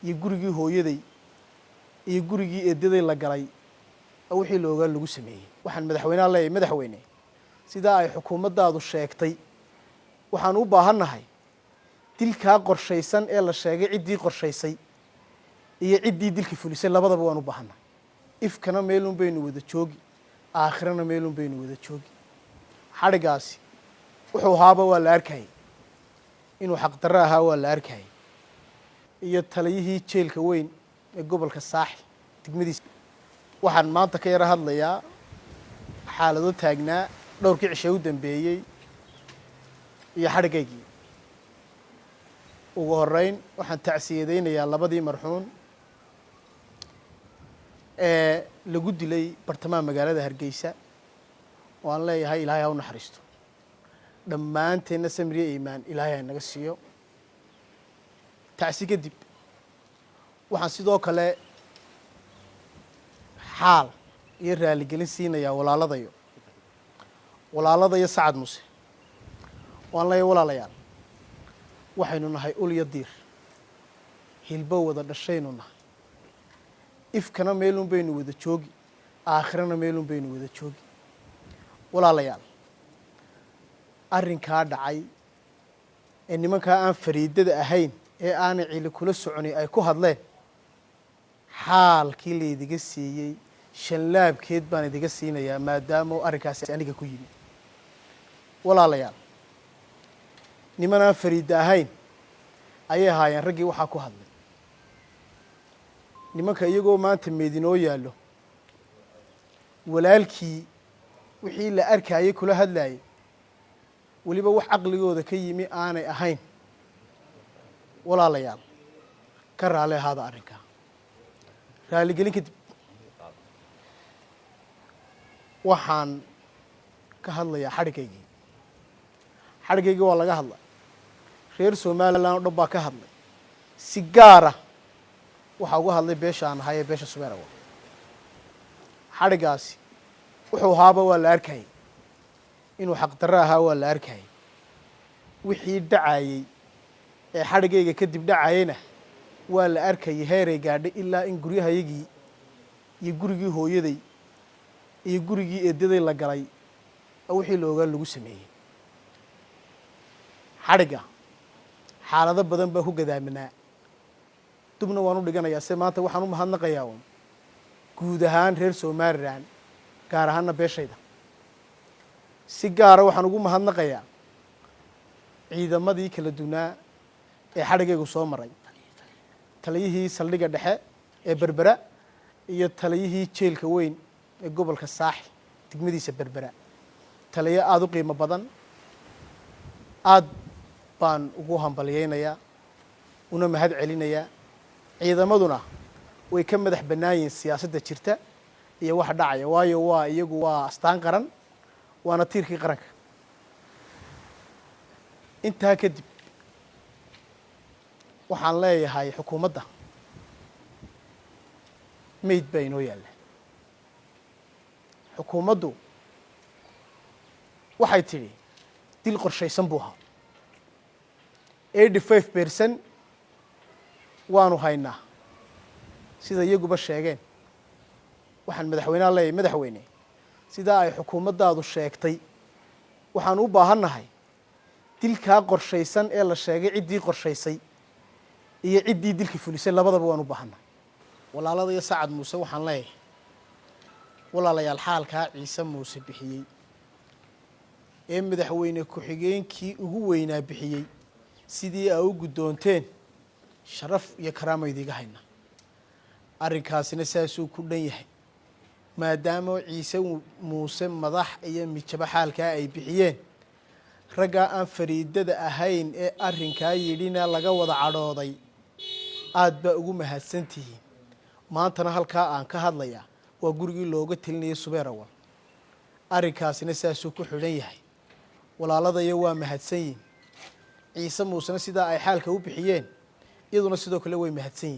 Iyo gurigii hooyaday iyo gurigii eedaday la galay oo wixii la ogaa lagu sameeyey. Waxaan madaxweynaha leeyahay: madaxweyne, sidaa ay xukuumaddaadu sheegtay, waxaan u baahannahay dilkaa qorshaysan ee la sheegay, ciddii qorshaysay iyo ciddii dilka fulisay labadaba waan u baahannahay. Ifkana meelun baynu wada joogi, aakhirana meelun baynu wada joogi. Xadhiggaasi wuxuu ahaaba waa la arkayay, inuu xaqdarro ahaa waa la arkayay. Iyo taliyihii jeelka weyn ee gobolka Saaxil degmadiisa. Waxaan maanta ka yaro hadlayaa xaalado taagnaa dhowrkii cishe u dambeeyey iyo xadhiggaygii. Ugu horreyn, waxaan tacsiyadaynayaa labadii marxuun ee lagu dilay bartamaha magaalada Hargeysa oo aan leeyahay Ilaahay ha u naxariisto, dhammaanteenna samriye iimaan Ilaahay ha naga siiyo. Tacsi kadib, waxaan sidoo kale xaal iyo raaligelin siinayaa walaaladayo Sacad Muse. Waan leeyahay: walaalayaal, waxaynu nahay ul iyo diir, hilbo wada dhashaynu nahay. Ifkana meelun baynu wada joogi, aakhirana meelun baynu wada joogi. Walaalayaal, arrinkaa dhacay ee nimankaa aan fariidada ahayn ee aanay cili kula soconin ay ku hadleen, xaalkii laydiga siiyey shanlaabkeed baan idiga siinayaa, maadaama uu arrinkaasi aniga ku yimi. Walaalayaal, niman aan fariida ahayn ayay ahaayeen raggii waxaa ku hadlay. Nimanka iyagoo maanta meedinoo yaallo, walaalkii wixii la arkayay kula hadlayay, weliba wax caqligooda ka yimi aanay ahayn. Walaalayaal, ka raali ahaada arrinkaa. Raaligelin kadib, waxaan ka hadlayaa xadhiggaygii. Xadhiggaygii waa laga hadlay, reer Somaliland oo dhan baa ka hadlay. Si gaara waxaa uga hadlay beesha aan ahay ee beesha Subeerawa. Xadhiggaasi wuxuu ahaaba waa la arkayay, inuu xaqdarro ahaa waa la arkayay. Wixii dhacayey ee xadhiggayga kadib dhacayeyna waa la arkayay, heeray gaadhay ilaa in guryahayagii iyo gurigii hooyaday iyo gurigii eedaday la galay oo wixii la ogaa lagu sameeyey. Xadhigga xaalado badan baa ku gadaaminaa, dubna waan u dhiganayaa. Se maanta waxaan u mahadnaqayaa uun guud ahaan reer Somaliland, gaar ahaana beeshayda. Si gaara waxaan ugu mahadnaqayaa ciidamadii kala dunaa ee xadhiggaygu soo maray, taliyihii saldhigga dhexe ee Berbera iyo taliyihii jeelka weyn ee gobolka Saaxil degmadiisa Berbera. Taliyo aada u qiimo badan, aada baan ugu hambalyeynayaa una mahad celinayaa. Ciidamaduna way ka madax bannaan yihiin siyaasadda jirta iyo waxa dhacaya, waayo waa iyagu waa astaan qaran, waana tiirkii qaranka. Intaa kadib, waxaan leeyahay xukuumadda: meyd baa inoo yaalla. Xukuumaddu waxay tidhi dil qorshaysan buu ahaa. 85% waanu haynaa, sida iyaguba sheegeen. Waxaan madaxweynaha leeyahay: madaxweyne, sidaa ay xukuumaddaadu sheegtay, waxaan u baahannahay dilkaa qorshaysan ee la sheegay, ciddii qorshaysay iyo ciddii dilka fulisay labadaba waan u baahannahay. Walaalada iyo Sacad Muuse waxaan leeyahay: walaalayaal, xaalkaa Ciise Muuse bixiyey ee madaxweyne ku-xigeenkii ugu weynaa bixiyey, sidii aa u guddoonteen sharaf iyo karaamo idiiga hayna. Arrinkaasina saasuu ku dhan yahay, maadaama Ciise Muuse madax iyo mijabo xaalkaa ay bixiyeen, raggaa aan fariidada ahayn ee arrinkaa yidhina laga wada cadhooday. Aada baa ugu mahadsan tihiin. Maantana halkaa aan ka hadlayaa waa gurigii looga telinayay Subeerawal. Arrinkaasina saasuu ku xidhan yahay. Walaaladayo waa mahadsan yihin. Ciise Muusena sidaa ay xaalka u bixiyeen, iyaduna sidoo kale way mahadsan yihin.